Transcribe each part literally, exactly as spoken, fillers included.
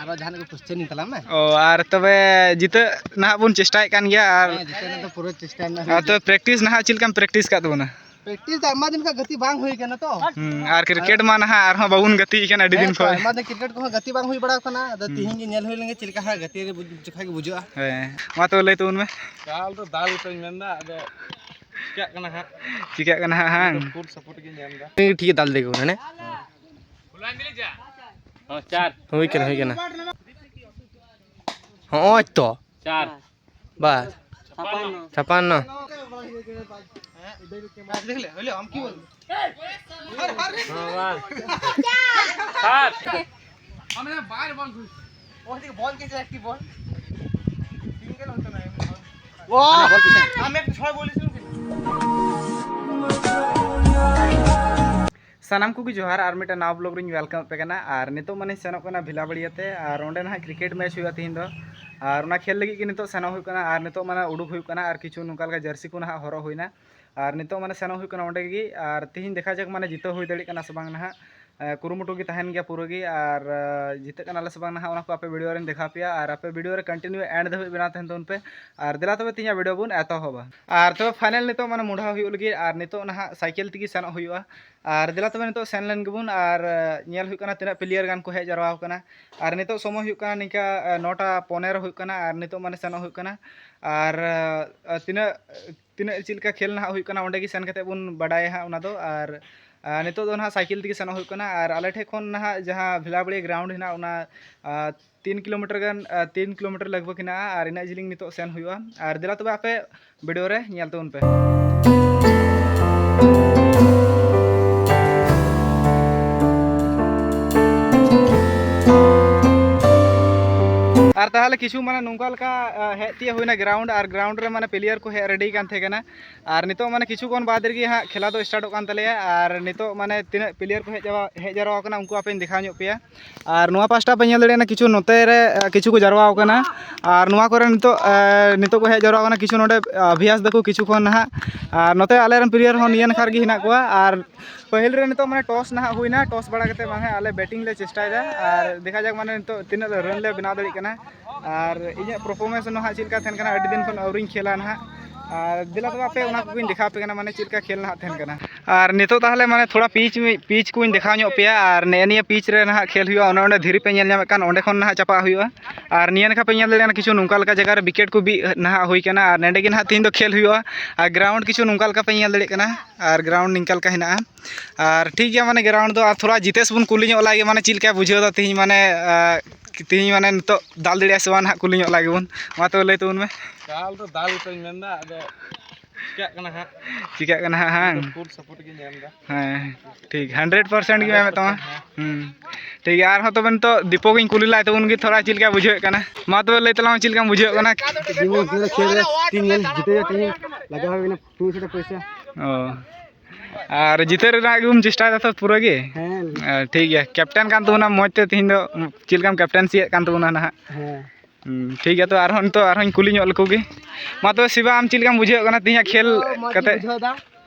ᱟᱨᱚ ᱡᱟᱦᱟᱱᱟᱜ ᱠᱚ ᱠᱚᱥᱪᱮᱱ ᱤᱧ ᱛᱟᱞᱟᱝ ᱢᱮ᱾ ᱚ, ᱟᱨ ᱛᱚᱵᱮ ᱡᱤᱛᱟᱹᱜ ᱱᱟᱦᱟᱜ ᱵᱚᱱ ᱪᱮᱥᱴᱟᱭᱮᱫ ᱠᱟᱱ ᱜᱮᱭᱟ᱾ ᱟᱨ ᱦᱮᱸ, ᱡᱤᱛᱟᱹᱜ ᱨᱮᱱᱟᱜ ᱫᱚ ᱯᱩᱨᱟᱹ ᱪᱮᱥᱴᱟ ᱢᱮᱱᱟᱜᱼᱟ᱾ ᱟᱨ ᱛᱚᱵᱮ ᱯᱨᱮᱠᱴᱤᱥ ᱱᱟᱦᱟᱜ ᱪᱮᱫ ᱞᱮᱠᱟᱢ ᱯᱨᱮᱠᱴᱤᱥ ᱟᱠᱟᱫ ᱛᱟᱵᱚᱱᱟ? ᱯᱨᱮᱠᱴᱤᱥ ᱫᱚ ᱟᱭᱢᱟ ᱫᱤᱱ ᱠᱷᱚᱱ ᱜᱟᱛᱮ ᱵᱟᱝ ᱦᱩᱭ ᱠᱟᱱᱟ ᱛᱚ᱾ ᱦᱩᱸ, ᱟᱨ ᱠᱨᱤᱠᱮᱴ ᱢᱟ ᱱᱟᱦᱟᱜ ᱟᱨᱦᱚᱸ ᱵᱟᱵᱚᱱ ᱜᱟᱛᱮᱜ ᱠᱟᱱᱟ ᱟᱹᱰᱤ ᱦᱮᱸ ᱫᱤᱱ ᱛᱚ, ᱠᱷᱚᱱ᱾ ᱟᱭᱢᱟ ᱫᱤᱱ ᱠᱨᱤᱠᱮᱴ ᱠᱚᱦᱚᱸ ᱜᱟᱛᱮ ᱵᱟᱝ ᱦᱩᱭ ᱵᱟᱲᱟ ᱠᱟᱱᱟ᱾ ᱟᱫᱚ ᱦᱩᱸ᱾ ᱛᱤᱦᱤᱧ ᱜᱮ ᱧᱮᱞ ᱦᱩᱭ ᱞᱮᱱᱜᱮ ᱪᱮᱫ ᱞᱮᱠᱟ ᱦᱟᱸᱜ ᱜᱟᱛᱮ ᱨᱮ ᱵᱩᱡ-, ᱡᱚᱠᱷᱟ ᱜᱮ ᱵᱩᱡᱷᱟᱹᱜᱼᱟ᱾ ᱦᱮᱸ, ᱢᱟ ᱛᱚᱵᱮ ᱞᱟᱹᱭ ᱛᱟᱵᱚᱱ ᱢᱮ᱾ ᱫᱟᱞ ᱛᱚᱧ ᱢᱮᱱᱫᱟ, ᱟᱫᱚ ᱪᱤᱠᱟᱹᱜ ᱠᱟᱱᱟ ᱦᱟᱸᱜ? ᱪᱤᱠᱟᱹᱜ ᱠᱟᱱᱟ ᱦᱟᱸᱜ, ᱦᱟᱝ? ᱯᱷᱩᱞ ᱥᱟᱯᱳᱨᱴ ᱜᱤᱧ ᱮᱢ ᱮᱫᱟ᱾ ᱴᱷᱤᱠ ᱜᱮ ᱫᱟᱞ ᱫᱮᱜᱮ ᱠᱟᱱᱟ, ᱦᱮᱸ? ᱦᱚᱸ, ᱪᱟᱨ᱾ ᱦᱩᱭ ᱠᱟᱱᱟ, ᱦᱩᱭ ᱠᱟᱱᱟ᱾ ᱦᱚᱸᱜᱼᱚᱭ ᱛᱚ᱾ ᱪᱟᱨ᱾ ᱵᱟᱥ᱾ ᱪᱷᱟᱯᱟᱱᱱᱚ᱾ ᱪᱷᱟᱯᱟᱱᱱᱚ᱾ ᱦᱚᱸ, ᱵᱟᱥ᱾ ᱥᱟᱛ᱾ ᱥᱟᱱᱟᱢ ᱠᱚᱜᱮ ᱡᱚᱦᱟᱨ, ᱟᱨ ᱢᱤᱫᱴᱟᱝ ᱱᱟᱣᱟ ᱵᱞᱚᱜ ᱨᱤᱧ ᱣᱮᱞᱠᱟᱢ ᱟᱯᱮ ᱠᱟᱱᱟ᱾ ᱟᱨ ᱱᱤᱛᱚᱜ ᱢᱟᱱᱮ ᱥᱮᱱᱚᱜ ᱠᱟᱱᱟ ᱵᱷᱤᱞᱟᱵᱟᱲᱤᱭᱟᱹ ᱛᱮ, ᱟᱨ ᱚᱸᱰᱮ ᱱᱟᱦᱟᱜ ᱠᱨᱤᱠᱮᱴ ᱢᱮᱪ ᱦᱩᱭᱩᱜᱼᱟ ᱛᱤᱦᱤᱧ ᱫᱚ᱾ ᱟᱨ ᱚᱱᱟ ᱠᱷᱮᱞ ᱞᱟᱹᱜᱤᱫ ᱜᱮ ᱱᱤᱛᱚᱜ ᱥᱮᱱᱚᱜ ᱦᱩᱭᱩᱜ ᱠᱟᱱᱟ, ᱟᱨ ᱱᱤᱛᱚᱜ ᱢᱟᱱᱮ ᱩᱰᱩᱠ ᱦᱩᱭᱩᱜ ᱠᱟᱱᱟ, ᱟᱨ ᱠᱤᱪᱷᱩ ᱱᱚᱝᱠᱟ ᱞᱮᱠᱟ ᱡᱟᱹᱨᱥᱤ ᱠᱚ ᱱᱟᱦᱟᱜ ᱦᱚᱨᱚᱜ ᱦᱩᱭᱱᱟ᱾ ᱟᱨ ᱱᱤᱛᱚᱜ ᱢᱟᱱᱮ ᱥᱮᱱᱚᱜ ᱦᱩᱭᱩᱜ ᱠᱟᱱᱟ ᱚᱸᱰᱮ ᱜᱮ, ᱟᱨ ᱛᱤᱦᱤᱧ ᱫᱮᱠᱷᱟ ᱡᱟᱠ ᱢᱟᱱᱮ ᱡᱤᱛᱟᱹᱣ ᱦᱩᱭ ᱫᱟᱲᱮᱭᱟᱜ ᱠᱟᱱᱟ ᱥᱮ ᱵᱟᱝ ᱱᱟᱦᱟᱜ᱾ ᱮ, ᱠᱩᱨᱩᱢᱩᱴᱩ ᱜᱮ ᱛᱟᱦᱮᱱ ᱜᱮᱭᱟ ᱯᱩᱨᱟᱹ ᱜᱮ, ᱟᱨ, ᱮ, ᱡᱤᱛᱟᱹᱜ ᱠᱟᱱᱟᱞᱮ ᱥᱮ ᱵᱟᱝ ᱱᱟᱦᱟᱜ ᱚᱱᱟ ᱠᱚ ᱟᱯᱮ ᱵᱷᱤᱰᱤᱭᱳ ᱨᱮᱧ ᱫᱮᱠᱷᱟᱣ ᱯᱮᱭᱟ, ᱟᱨ ᱟᱯᱮ ᱵᱷᱤᱰᱤᱭᱳ ᱨᱮ ᱠᱚᱱᱴᱤᱱᱤᱭᱩ ᱮᱱᱰ ᱫᱷᱟᱹᱵᱤᱡ ᱵᱮᱱᱟᱣ ᱛᱟᱦᱮᱱ ᱛᱟᱵᱚᱱ ᱯᱮ᱾ ᱟᱨ ᱫᱮᱞᱟ ᱛᱚᱵᱮ ᱛᱮᱦᱮᱧᱟᱜ ᱵᱷᱤᱰᱤᱭᱳ ᱵᱚᱱ ᱮᱛᱚᱦᱚᱵᱟ᱾ ᱟᱨ ᱛᱚᱵᱮ ᱯᱷᱟᱭᱱᱮᱞ ᱱᱤᱛᱚᱜ ᱢᱟᱱᱮ ᱢᱚᱰᱷᱟᱣ ᱦᱩᱭᱩᱜ ᱞᱟᱹᱜᱤᱫ, ᱟᱨ ᱱᱤᱛᱚᱜ ᱱᱟᱦᱟᱜ ᱥᱟᱭᱠᱮᱞ ᱛᱮᱜᱮ ᱥᱮᱱᱚᱜ ᱦᱩᱭᱩᱜᱼᱟ᱾ ᱟᱨ ᱫᱮᱞᱟ ᱛᱚᱵᱮ ᱱᱤᱛᱚᱜ ᱥᱮᱱ ᱞᱮᱱ ᱜᱮᱵᱚᱱ, ᱟᱨ, ᱮ, ᱧᱮᱞ ᱦᱩᱭᱩᱜ ᱠᱟᱱᱟ ᱛᱤᱱᱟᱹᱜ ᱯᱞᱮᱭᱟᱨ ᱜᱟᱱ ᱠᱚ ᱦᱮᱡ ᱡᱟᱨᱣᱟ ᱟᱠᱟᱱᱟ᱾ ᱟᱨ ᱱᱤᱛᱚᱜ ᱥᱚᱢᱚᱭ ᱦᱩᱭᱩᱜ ᱠᱟᱱᱟ ᱱᱤᱝᱠᱟ, ᱮ, ᱱᱚᱴᱟ ᱯᱚᱱᱮᱨᱚ ᱦᱩᱭᱩᱜ ᱠᱟᱱᱟ, ᱟᱨ ᱱᱤᱛᱚᱜ ᱢᱟᱱᱮ ᱥᱮᱱᱚᱜ ᱦᱩᱭᱩᱜ ᱠᱟᱱᱟ᱾ ᱟᱨ, ᱮ, ᱛᱤᱱᱟᱹᱜ, ᱛᱤᱱᱟᱹᱜ ᱪᱮᱫ ᱞᱮᱠᱟ ᱠᱷᱮᱞ ᱱᱟᱦᱟᱜ ᱦᱩᱭᱩᱜ ᱠᱟᱱᱟ, ᱚᱸᱰᱮ ᱜᱮ ᱥᱮᱱ ᱠᱟᱛᱮᱫ ᱵᱚᱱ ᱵᱟᱰᱟᱭᱟ ᱦᱟᱸᱜ ᱚᱱᱟ ᱫᱚ᱾ ᱟᱨ, ᱟᱨ ᱱᱤᱛᱚᱜ ᱫᱚ ᱱᱟᱦᱟᱜ ᱥᱟᱭᱠᱮᱞ ᱛᱮᱜᱮ ᱥᱮᱱᱚᱜ ᱦᱩᱭᱩᱜ ᱠᱟᱱᱟ᱾ ᱟᱨ ᱟᱞᱮ ᱴᱷᱮᱱ ᱠᱷᱚᱱ ᱱᱟᱦᱟᱜ ᱡᱟᱦᱟᱸ ᱵᱷᱮᱞᱟᱵᱟᱲᱤ ᱜᱨᱟᱣᱩᱱᱰ ᱦᱮᱱᱟᱜᱼᱟ, ᱚᱱᱟ, ᱟᱨ ᱛᱤᱱ ᱠᱤᱞᱳᱢᱤᱴᱟᱨ ᱜᱟᱱ, ᱟᱨ ᱛᱤᱱ ᱠᱤᱞᱳᱢᱤᱴᱟᱨ ᱞᱟᱜᱽ ᱵᱷᱟᱜᱽ ᱦᱮᱱᱟᱜᱼᱟ᱾ ᱟᱨ ᱤᱱᱟᱹᱜ ᱡᱤᱞᱤᱧ ᱱᱤᱛᱚᱜ ᱥᱮᱱ ᱦᱩᱭᱩᱜᱼᱟ᱾ ᱟᱨ ᱫᱮᱞᱟ ᱛᱚᱵᱮ ᱟᱯᱮ ᱵᱷᱤᱰᱤᱭᱳ ᱨᱮ ᱧᱮᱞ ᱛᱟᱵᱚᱱ ᱯᱮ᱾ ᱟᱨ ᱛᱟᱦᱚᱞᱮ ᱠᱤᱪᱷᱩ ᱢᱟᱱᱮ ᱱᱚᱝᱠᱟ ᱞᱮᱠᱟ, ᱟ, ᱦᱮᱡ ᱛᱤᱭᱟᱹᱜ ᱦᱩᱭᱱᱟ ᱜᱨᱟᱣᱩᱱᱰ, ᱟᱨ ᱜᱨᱟᱣᱩᱱᱰ ᱨᱮ ᱢᱟᱱᱮ ᱯᱞᱮᱭᱟᱨ ᱠᱚ ᱦᱮᱡ ᱨᱮᱰᱤ ᱠᱟᱱ ᱛᱟᱦᱮᱸ ᱠᱟᱱᱟ᱾ ᱟᱨ ᱱᱤᱛᱚᱜ ᱢᱟᱱᱮ ᱠᱤᱪᱷᱩ ᱠᱷᱚᱱ ᱵᱟᱫᱽ ᱨᱮᱜᱮ ᱦᱟᱸᱜ ᱠᱷᱮᱞᱟ ᱫᱚ ᱥᱴᱟᱨᱴᱚᱜ ᱠᱟᱱ ᱛᱟᱞᱮᱭᱟ᱾ ᱟᱨ ᱱᱤᱛᱚᱜ ᱢᱟᱱᱮ ᱛᱤᱱᱟᱹᱜ ᱯᱞᱮᱭᱟᱨ ᱠᱚ ᱦᱮᱡ ᱪᱟᱵᱟ-, ᱦᱮᱡ ᱡᱟᱣᱨᱟ ᱟᱠᱟᱱᱟ, ᱩᱱᱠᱩ ᱟᱯᱮᱧ ᱫᱮᱠᱷᱟᱣ ᱧᱚᱜ ᱯᱮᱭᱟ᱾ ᱟᱨ ᱱᱚᱣᱟ ᱯᱟᱥᱴᱟ ᱯᱮ ᱧᱮᱞ ᱫᱟᱲᱮᱭᱟᱜ ᱠᱟᱱᱟ, ᱠᱤᱪᱷᱩ ᱱᱚᱛᱮ ᱨᱮ, ᱮ, ᱠᱤᱪᱷᱩ ᱠᱚ ᱡᱟᱨᱣᱟ ᱟᱠᱟᱱᱟ᱾ ᱟᱨ ᱱᱚᱣᱟ ᱠᱚᱨᱮ ᱱᱤᱛᱚᱜ, ᱮ, ᱱᱤᱛᱚᱜ ᱠᱚ ᱦᱮᱡ ᱡᱟᱨᱣᱟ ᱟᱠᱟᱱᱟ, ᱠᱤᱪᱷᱩ ᱱᱚᱰᱮ, ᱮ, ᱚᱵᱷᱭᱟᱥ ᱫᱟᱠᱚ ᱠᱤᱪᱷᱩ ᱠᱷᱚᱱ ᱱᱟᱦᱟᱜ᱾ ᱟᱨ ᱱᱚᱛᱮ ᱟᱞᱮᱨᱮᱱ ᱯᱞᱮᱭᱟᱨ ᱦᱚᱸ ᱱᱤᱭᱟᱹ ᱱᱟᱠᱷᱟ ᱨᱮᱜᱮ ᱦᱮᱱᱟᱜ ᱠᱚᱣᱟ᱾ ᱟᱨ ᱯᱟᱹᱦᱤᱞ ᱨᱮ ᱱᱤᱛᱚᱜ ᱢᱟᱱᱮ ᱴᱚᱥ ᱱᱟᱦᱟᱜ ᱦᱩᱭᱱᱟ, ᱴᱚᱥ ᱵᱟᱲᱟ ᱠᱟᱛᱮ ᱢᱟᱱᱮ ᱟᱞᱮ ᱵᱮᱴᱤᱝ ᱞᱮ ᱪᱮᱥᱴᱟᱭᱮᱫᱟ᱾ ᱟᱨ ᱫᱮᱠᱷᱟ ᱡᱟᱠ ᱢᱟᱱᱮ ᱱᱤᱛᱚᱜ ᱛᱤᱱᱟᱹᱜ ᱨᱟᱱ ᱞᱮ ᱵᱮᱱᱟᱣ ᱫᱟᱲᱮᱭᱟᱜ ᱠᱟᱱᱟ᱾ ᱟᱨ ᱤᱧᱟᱹᱜ ᱯᱟᱨᱯᱷᱚᱨᱢᱮᱱᱥ ᱱᱟᱦᱟᱜ ᱪᱮᱫ ᱞᱮᱠᱟ ᱛᱟᱦᱮᱱ ᱠᱟᱱᱟ, ᱟᱹᱰᱤ ᱫᱤᱱ ᱠᱷᱚᱱ ᱟᱹᱣᱨᱤᱧ ᱠᱷᱮᱞᱟ ᱱᱟᱦᱟᱜ᱾ ᱟᱨ ᱫᱮᱞᱟ ᱛᱚᱵᱮ ᱟᱯᱮ ᱚᱱᱟ ᱠᱚᱜᱮᱧ ᱫᱮᱠᱷᱟᱣ ᱟᱯᱮ ᱠᱟᱱᱟ, ᱢᱟᱱᱮ ᱪᱮᱫ ᱞᱮᱠᱟ ᱠᱷᱮᱞ ᱱᱟᱦᱟᱜ ᱛᱟᱦᱮᱱ ᱠᱟᱱᱟ᱾ ᱟᱨ ᱱᱤᱛᱚᱜ ᱛᱟᱦᱚᱞᱮ ᱢᱟᱱᱮ ᱛᱷᱚᱲᱟ ᱯᱤᱪ, ᱯᱤᱪ ᱠᱚᱧ ᱫᱮᱠᱷᱟᱣ ᱧᱚᱜ ᱯᱮᱭᱟ᱾ ᱟᱨ ᱱᱮᱜᱼᱮ ᱱᱤᱭᱟᱹ ᱯᱤᱪ ᱨᱮ ᱱᱟᱦᱟᱜ ᱠᱷᱮᱞ ᱦᱩᱭᱩᱜᱼᱟ, ᱚᱱᱮ ᱚᱸᱰᱮ ᱫᱷᱤᱨᱤ ᱯᱮ ᱧᱮᱞ ᱧᱟᱢᱮᱫ ᱠᱟᱱ, ᱚᱸᱰᱮ ᱠᱷᱚᱱ ᱱᱟᱦᱟᱜ ᱪᱟᱯᱟᱜ ᱦᱩᱭᱩᱜᱼᱟ᱾ ᱟᱨ ᱱᱤᱭᱟᱹ ᱱᱟᱠᱷᱟ ᱯᱮ ᱧᱮᱞ ᱫᱟᱲᱮᱭᱟᱜ ᱠᱟᱱᱟ, ᱠᱤᱪᱷᱩ ᱱᱚᱝᱠᱟ ᱞᱮᱠᱟ ᱡᱟᱭᱜᱟ ᱨᱮ ᱣᱤᱠᱮᱴ ᱠᱚ ᱵᱤᱫ ᱱᱟᱦᱟᱜ ᱦᱩᱭ ᱠᱟᱱᱟ᱾ ᱟᱨ ᱱᱚᱸᱰᱮ ᱜᱮ ᱱᱟᱦᱟᱜ ᱛᱮᱦᱮᱧ ᱫᱚ ᱠᱷᱮᱞ ᱦᱩᱭᱩᱜᱼᱟ᱾ ᱟᱨ ᱜᱨᱟᱣᱩᱱᱰ ᱠᱤᱪᱷᱩ ᱱᱚᱝᱠᱟ ᱞᱮᱠᱟ ᱯᱮ ᱧᱮᱞ ᱫᱟᱲᱮᱭᱟᱜ ᱠᱟᱱᱟ, ᱟᱨ ᱜᱨᱟᱣᱩᱱᱰ ᱱᱤᱝᱠᱟ ᱞᱮᱠᱟ ᱦᱮᱱᱟᱜᱼᱟ᱾ ᱟᱨ ᱴᱷᱤᱠ ᱜᱮᱭᱟ, ᱢᱟᱱᱮ ᱜᱨᱟᱣᱩᱱᱰ ᱫᱚ, ᱟᱨ ᱛᱷᱚᱲᱟ ᱡᱤᱛᱮᱥ ᱵᱚᱱ ᱠᱩᱞᱤ ᱧᱚᱜ ᱞᱟᱭ ᱜᱮ, ᱢᱟᱱᱮ ᱪᱮᱫ ᱞᱮᱠᱟᱭ ᱵᱩᱡᱷᱟᱹᱣ ᱮᱫᱟ ᱛᱮᱦᱮᱧ, ᱢᱟᱱᱮ ᱟᱨ, ᱛᱮᱦᱮᱧ ᱢᱟᱱᱮ ᱱᱤᱛᱚᱜ ᱫᱟᱞ ᱫᱟᱲᱮᱭᱟᱜᱼᱟ ᱥᱮ ᱵᱟᱝ ᱱᱟᱦᱟᱜ, ᱠᱩᱞᱤ ᱧᱚᱜ ᱞᱟᱭ ᱜᱮᱵᱚᱱ᱾ ᱢᱟ ᱛᱚᱵᱮ ᱞᱟᱹᱭ ᱛᱟᱵᱚᱱ ᱢᱮ᱾ ᱫᱟᱞ ᱫᱚ ᱫᱟᱞ ᱜᱮᱛᱚᱧ ᱢᱮᱱᱫᱟ, ᱟᱫᱚ ᱪᱤᱠᱟᱹᱜ ᱠᱟᱱᱟ ᱦᱟᱸᱜ? ᱪᱤᱠᱟᱹᱜ ᱠᱟᱱᱟ ᱦᱟᱸᱜ, ᱦᱟᱝ? ᱯᱷᱩᱞ ᱥᱟᱯᱳᱨᱴ ᱜᱤᱧ ᱮᱢ ᱮᱫᱟ᱾ ᱦᱮᱸ, ᱴᱷᱤᱠ, ᱦᱟᱱᱰᱨᱮᱰ ᱯᱟᱨᱥᱮᱱᱴ ᱜᱮ ᱮᱢᱮᱫ ᱛᱟᱢᱟ᱾ ᱦᱮᱸ᱾ ᱦᱩᱸ, ᱴᱷᱤᱠ ᱜᱮᱭᱟ᱾ ᱟᱨᱦᱚᱸ ᱛᱚᱵᱮ ᱱᱤᱛᱚᱜ ᱫᱤᱯᱚᱠ ᱤᱧ ᱠᱩᱞᱤ ᱞᱟᱭ ᱛᱟᱵᱚᱱ ᱜᱮ ᱛᱷᱚᱲᱟ, ᱪᱮᱫ ᱞᱮᱠᱟ ᱵᱩᱡᱷᱟᱹᱜ ᱠᱟᱱᱟ? ᱢᱟ ᱛᱚᱵᱮ ᱞᱟᱹᱭ ᱛᱟᱞᱟᱝ ᱢᱮ, ᱪᱮᱫ ᱞᱮᱠᱟᱢ ᱵᱩᱡᱷᱟᱹᱣᱮᱫ ᱠᱟᱱᱟ? ᱡᱮᱢᱚᱱ ᱯᱩᱨᱟᱹ ᱠᱷᱮᱞ ᱨᱮ ᱴᱤᱢ ᱧᱮᱞ ᱡᱤᱛᱟᱹᱣ ᱠᱟᱛᱮ ᱞᱟᱜᱟᱣ ᱦᱩᱭ ᱠᱟᱱᱟ, ᱯᱩᱭᱥᱟᱹ ᱴᱟᱠᱟ ᱯᱚᱭᱥᱟ᱾ ᱚ, ᱟᱨ ᱡᱤᱛᱟᱹᱣ ᱨᱮᱱᱟᱜ ᱜᱮᱵᱚᱱ ᱪᱮᱥᱴᱟᱭ ᱫᱟ ᱛᱚ ᱯᱩᱨᱟᱹ ᱜᱮ? ᱦᱮᱸ᱾ ᱟᱨ ᱴᱷᱤᱠ ᱜᱮᱭᱟ, ᱠᱮᱯᱴᱮᱱ ᱠᱟᱱ ᱛᱟᱵᱚᱱᱟ ᱢᱚᱡᱽ ᱛᱮ ᱛᱤᱦᱤᱧ ᱫᱚ, ᱪᱮᱫ ᱞᱮᱠᱟᱢ ᱠᱮᱯᱴᱮᱱᱥᱤᱭᱮᱫ ᱠᱟᱱ ᱛᱟᱵᱚᱱᱟ ᱱᱟᱦᱟᱜ? ᱦᱮᱸ᱾ ᱦᱩᱸ, ᱴᱷᱤᱠ ᱜᱮᱭᱟ, ᱛᱚ ᱟᱨᱦᱚᱸ ᱱᱤᱛᱚᱜ ᱟᱨᱦᱚᱸᱧ ᱠᱩᱞᱤ ᱧᱚᱜ ᱞᱮᱠᱚ ᱜᱮ᱾ ᱢᱟ ᱛᱚᱵᱮ ᱥᱤᱵᱟ, ᱟᱢ ᱪᱮᱫ ᱞᱮᱠᱟᱢ ᱵᱩᱡᱷᱟᱹᱣᱮᱫ ᱠᱟᱱᱟ ᱛᱮᱦᱮᱧᱟᱜ ᱠᱷᱮᱞ ᱢᱚᱡᱽ ᱤᱧ ᱠᱟᱛᱮ? ᱵᱩᱡᱷᱟᱹᱣ ᱮᱫᱟ᱾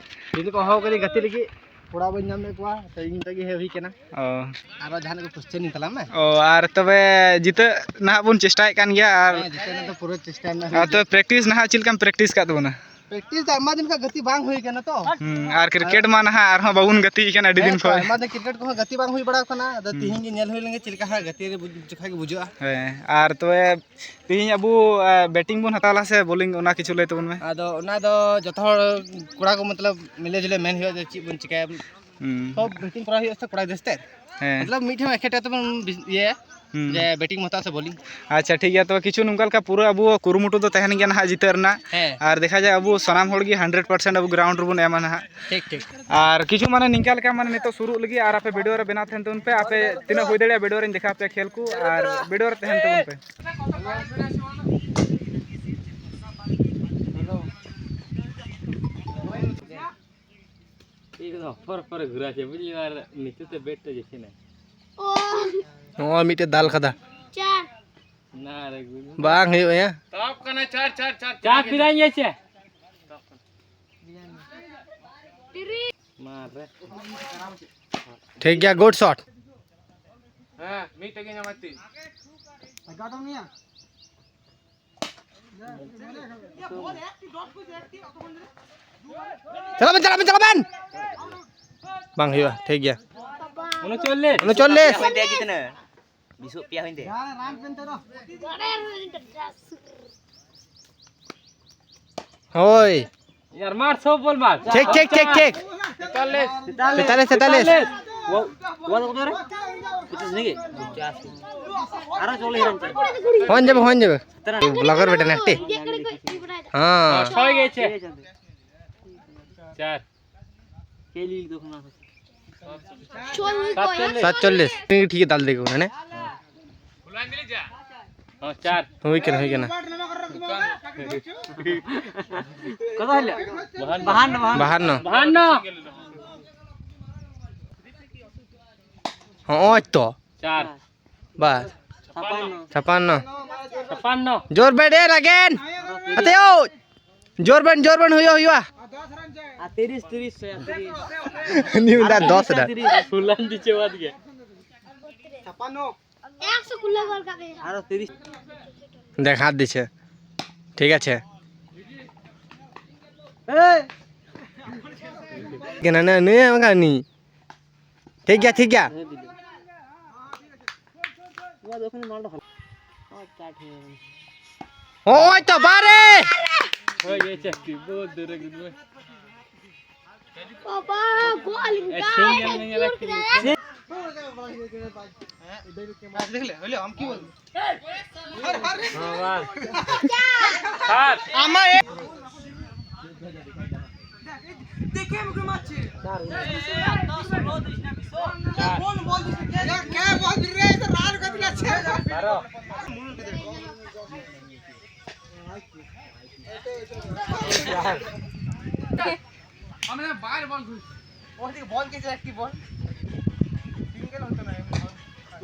ᱡᱩᱫᱤ ᱠᱚ ᱦᱚᱦᱚ ᱠᱟᱹᱫᱤᱧ ᱜᱟᱛᱮ ᱞᱟᱹᱜᱤᱫ, ᱠᱚᱲᱟ ᱵᱟᱹᱧ ᱧᱟᱢ ᱞᱮᱫ ᱠᱚᱣᱟ, ᱛᱚ ᱤᱧ ᱛᱮᱜᱮ ᱦᱮᱡ ᱦᱩᱭ ᱠᱟᱱᱟ᱾ ᱚ᱾ ᱟᱨᱚ ᱡᱟᱦᱟᱱᱟᱜ ᱠᱚ ᱠᱚᱥᱪᱮᱱ ᱤᱧ ᱛᱟᱞᱟᱝ ᱢᱮ᱾ ᱚ, ᱟᱨ ᱛᱚᱵᱮ ᱡᱤᱛᱟᱹᱜ ᱱᱟᱦᱟᱜ ᱵᱚᱱ ᱪᱮᱥᱴᱟᱭᱮᱫ ᱠᱟᱱ ᱜᱮᱭᱟ, ᱟᱨ ᱦᱮᱸ, ᱡᱤᱛᱟᱹᱜ ᱨᱮᱱᱟᱜ ᱫᱚ ᱯᱩᱨᱟᱹ ᱪᱮᱥᱴᱟ ᱢᱮᱱᱟᱜᱼᱟ᱾ ᱟᱨ ᱛᱚᱵᱮ ᱯᱨᱮᱠᱴᱤᱥ ᱱᱟᱦᱟᱜ ᱪᱮᱫ ᱞᱮᱠᱟᱢ ᱯᱨᱮᱠᱴᱤᱥ ᱠᱟᱫ ᱛᱟᱵᱚᱱᱟ? ᱯᱨᱮᱠᱴᱤᱥ ᱫᱚ ᱟᱭᱢᱟ ᱫᱤᱱ ᱠᱷᱚᱱ ᱜᱟᱛᱮ ᱵᱟᱝ ᱦᱩᱭ ᱠᱟᱱᱟ ᱛᱚ᱾ ᱦᱩᱸ, ᱟᱨ ᱠᱨᱤᱠᱮᱴ ᱢᱟ ᱱᱟᱦᱟᱜ ᱟᱨᱦᱚᱸ ᱵᱟᱵᱚᱱ ᱜᱟᱛᱮ ᱠᱟᱱᱟ ᱟᱹᱰᱤ ᱦᱮᱸ ᱫᱤᱱ ᱛᱚ, ᱠᱷᱚᱱ᱾ ᱟᱭᱢᱟ ᱫᱤᱱ ᱠᱨᱤᱠᱮᱴ ᱠᱚᱦᱚᱸ ᱜᱟᱛᱮ ᱵᱟᱝ ᱦᱩᱭ ᱵᱟᱲᱟ ᱠᱟᱱᱟ, ᱟᱫᱚ ᱦᱩᱸ᱾ ᱛᱤᱦᱤᱧ ᱜᱮ ᱧᱮᱞ ᱦᱩᱭ ᱞᱮᱱᱜᱮ ᱪᱮᱫ ᱞᱮᱠᱟ ᱦᱟᱸᱜ ᱜᱟᱛᱮ ᱨᱮ ᱵᱩᱡᱽ-, ᱡᱚᱠᱷᱟ ᱜᱮ ᱵᱩᱡᱷᱟᱹᱜᱼᱟ᱾ ᱦᱮᱸ, ᱟᱨ ᱛᱚᱵᱮ ᱛᱤᱦᱤᱧ ᱟᱵᱚ, ᱟ, ᱵᱮᱴᱤᱝ ᱵᱚᱱ ᱦᱟᱛᱟᱣ ᱞᱟᱦᱟ ᱥᱮ ᱵᱳᱞᱤᱝ, ᱚᱱᱟ ᱠᱤᱪᱷᱩ ᱞᱟᱹᱭ ᱛᱟᱵᱚᱱ ᱢᱮ᱾ ᱟᱫᱚ ᱚᱱᱟ ᱫᱚ ᱡᱚᱛᱚ ᱦᱚᱲ ᱠᱚᱲᱟ ᱠᱚ ᱢᱚᱛᱞᱚᱵ ᱢᱤᱞᱮ ᱡᱩᱞᱮ ᱢᱮᱱ ᱦᱩᱭᱩᱜᱼᱟ ᱡᱮ ᱪᱮᱫ ᱵᱚᱱ ᱪᱤᱠᱟᱹᱭᱟ᱾ ᱦᱩᱸ᱾ ᱛᱚ ᱵᱮᱴᱤᱝ ᱠᱚᱨᱟᱣ ᱦᱩᱭᱩᱜᱼᱟ ᱥᱮ ᱠᱚᱲᱟ ᱜᱤᱫᱽᱨᱟᱹ ᱥᱟᱛᱮ? ᱦᱮᱸ᱾ ᱢᱚᱛᱞᱚᱵ ᱢᱤᱫ ᱴᱷᱮᱱ ᱮᱠᱷᱮᱴ ᱠᱟᱛᱮ ᱵᱚᱱ ᱵᱤᱥ-, ᱤᱭᱟᱹᱭᱟ ᱦᱩᱸ᱾ ᱡᱮ ᱵᱮᱴᱤᱝ ᱵᱚᱱ ᱦᱟᱛᱟᱣᱟ ᱥᱮ ᱵᱳᱞᱤᱝ? ᱟᱪᱪᱷᱟ, ᱴᱷᱤᱠ ᱜᱮᱭᱟ᱾ ᱛᱚ ᱠᱤᱪᱷᱩ ᱱᱚᱝᱠᱟ ᱞᱮᱠᱟ ᱯᱩᱨᱟᱹ ᱟᱵᱚ ᱠᱩᱨᱩᱢᱩᱴᱩ ᱫᱚ ᱛᱟᱦᱮᱱ ᱜᱮᱭᱟ ᱱᱟᱦᱟᱜ ᱡᱤᱛᱟᱹᱜ ᱨᱮᱱᱟᱜ᱾ ᱦᱮᱸ᱾ ᱟᱨ ᱫᱮᱠᱷᱟ ᱡᱟᱭ ᱟᱵᱚ ᱥᱟᱱᱟᱢ ᱦᱚᱲ ᱜᱮ ᱦᱟᱱᱰᱨᱮᱰ ᱯᱟᱨᱥᱮᱱᱴ ᱟᱵᱚ ᱜᱨᱟᱣᱩᱱᱰ ᱨᱮᱵᱚᱱ ᱮᱢᱟ ᱱᱟᱦᱟᱜ᱾ ᱴᱷᱤᱠ, ᱴᱷᱤᱠ᱾ ᱟᱨ ᱠᱤᱪᱷᱩ ᱢᱟᱱᱮ ᱱᱤᱝᱠᱟ ᱞᱮᱠᱟ ᱢᱟᱱᱮ ᱱᱤᱛᱚᱜ ᱥᱩᱨᱩᱜ ᱞᱟᱹᱜᱤᱫ, ᱟᱨ ᱟᱯᱮ ᱵᱷᱤᱰᱤᱭᱳ ᱨᱮ ᱵᱮᱱᱟᱣ ᱛᱟᱦᱮᱱ ᱛᱟᱵᱚᱱ ᱯᱮ, ᱟᱯᱮ ᱛᱤᱱᱟᱹᱜ ᱦᱩᱭ ᱫᱟᱲᱮᱭᱟᱜᱼᱟ ᱵᱷᱤᱰᱤᱭᱳ ᱨᱮᱧ ᱫᱮᱠᱷᱟᱣ ᱯᱮᱭᱟ ᱠᱷᱮᱞ ᱠᱚ, ᱟᱨ ᱵᱷᱤᱰᱤᱭᱳ ᱨᱮ ᱛᱟᱦᱮᱱ ᱛᱟᱵᱚᱱ ᱯᱮ᱾ ᱱᱚᱣᱟ ᱢᱤᱫᱴᱮᱡ ᱫᱟᱞ ᱠᱟᱫᱟ᱾ ᱵᱟᱝ ᱦᱩᱭᱩᱜᱼᱟ ᱭᱟ᱾ ᱪᱟ ᱯᱤᱨᱟᱧ ᱜᱮ ᱪᱮ? ᱴᱷᱤᱠ ᱜᱮᱭᱟ, ᱜᱩᱰ ᱥᱚᱴ᱾ ᱦᱮᱸ, ᱢᱤᱫᱴᱮᱡ ᱜᱮ ᱧᱟᱢᱟᱭ ᱛᱤ᱾ ᱪᱟᱞᱟᱜ ᱵᱮᱱ, ᱪᱟᱞᱟᱜ ᱵᱮᱱ, ᱪᱟᱞᱟᱜ ᱵᱮᱱ᱾ ᱵᱟᱝ ᱦᱩᱭᱩᱜᱼᱟ, ᱴᱷᱤᱠ ᱜᱮᱭᱟ᱾ ᱩᱱᱩᱪᱚᱞᱞᱤᱥ᱾ ᱩᱱᱩᱪᱚᱞᱞᱤᱥ᱾ ᱵᱤᱥᱩᱜ ᱯᱮᱭᱟ ᱦᱩᱭᱮᱱ ᱛᱮ᱾ ᱦᱳᱭ᱾ ᱭᱟᱨ, ᱢᱟᱨ ᱥᱚᱵ ᱵᱚᱞ ᱢᱟᱨ᱾ ᱴᱷᱤᱠ, ᱴᱷᱤᱠ, ᱴᱷᱤᱠ, ᱴᱷᱤᱠ᱾ তেতাল্লিশ। তেতাল্লিশ, তেতাল্লিশ। ও, ও কত রে? পঁচিশ নাকি? আরো চল্লিশ রান চাই। হন যাবে, হন যাবে। তেরা। ব্লগার বেটা না, একটি। হ্যাঁ। ছয় গেছে। চার। সাতচল্লিশ। সাতচল্লিশ। তুমি ঠিক দাল দেখো না। হ্যাঁ, চার। হুই কেন, হুই কেন? কত হইল? বাহান্ন। বাহান্ন। বাহান্ন। বাহান্ন। হ্যাঁ, ওই তো। চার। বাস। ছাপ্পান্ন। ছাপ্পান্ন। ছাপ্পান্ন। জোর বেড়ে রাখেন। আতে ও। জোর বেন, জোর বেন, হুইয়া, হুইয়া। আর তিরিশ, তিরিশ, তিরিশ। নিউ দা দশ দা। তিরিশ। ফুলান দিচ্ছে বাদ গিয়ে। ছাপ্পান্ন। একশো কুড়ি বল খাবে। আরো তিরিশ। দেখ, হাত দিছে। ঠিক আছে। এই। কেন না, নে, আমাকে নি। ঠিক গিয়া, ঠিক গিয়া। ও, ওই তো, বারে! ওই, এই চাকরি, বহুত দূরে গেল। বাবা, গোল, এই গাল, সিঙ্গেল নিয়ে রাখি। দেখলে, হইলে, আমি কি বলবো? আমার। আমার। দেখে মুখে মারছে। কোন বল দিছে? কে, কে বল দিছে? রান করে দিল। বারো। আমরা বাইরে বল ঘুরছি। ওদিকে বল গেছে একটি বল। সিঙ্গেল হতো না, এমনি বল।